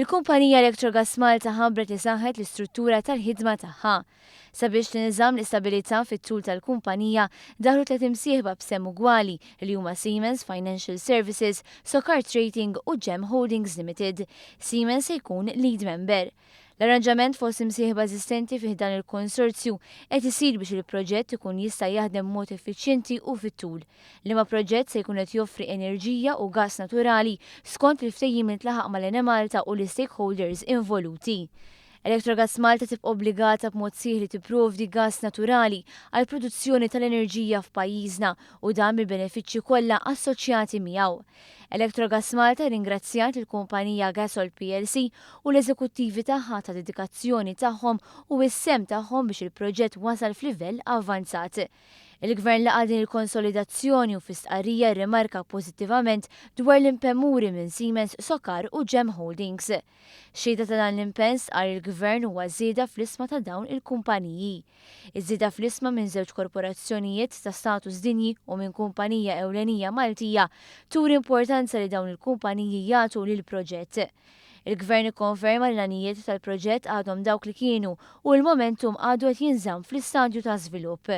Il-kumpanija Electrogas Malta ħabbret li saħħet l-istruttura tal-ħidma tagħha. Sabiex tinżamm l-istabilità fit-tul tal-kumpanija, daħlu tliet imsieħba b'sehem ugwali li huma Siemens Financial Services, Socar Trading u Gem Holdings Limited. Siemens se jkun lead member. L-arranġament fost imsieħba eżistenti fi ħdan il-konsorzju qed isir biex il-proġett ikun jista' jaħdem b'mod effiċjenti u fit-tul. Liema proġett se jkun qed joffri enerġija u gass naturali skont il-ftehim li ntlaħaq mal-Enemalta u l-istakeholders involuti. Electrogas Malta tibqa' obbligata b'mod sħiħ li tipprovdi gass naturali għall-produzzjoni tal-enerġija f'pajjiżna u dan bil-benefiċċji kollha assoċjati miegħu. Electrogas Malta rringrazzjat lill-kumpanija Gasol plc u l-eżekuttivi tagħha tad-dedikazzjoni tagħhom u s-sehem tagħhom biex il-proġett wasal f'livell avvanzat. Il-Gvern laqa' din il-konsolidazzjoni u fi stqarrija rrimarka pożittivament dwar l-impenn muri minn Siemens, Socar u Gem Holdings. Xhieda ta' dan l-impenn stqarr il-Gvern huwa żieda fl-ishma ta' dawn il-kumpaniji. Iż-żieda fl-ishma minn żewġ korporazzjonijiet ta' status dinji u minn kumpanija ewlenija Maltija turi importanza li dawn il-kumpaniji jagħtu lill-proġett. Il-Gvern ikkonferma li l-għanijiet tal-proġett għadhom dawk li kienu u l-momentum għadu qed jinżamm fl-istadju ta' żvilupp.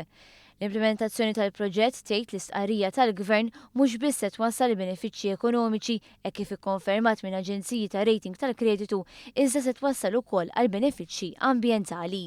L-implimentazzjoni tal-proġett, tgħid l-istqarrija tal-Gvern, mhux biss se twassal il-benefiċċji ekonomiċi hekk kif ikkonfermat minn aġenziji ta' rating tal-kreditu iżda se twassal ukoll għal benefiċċji ambjentali.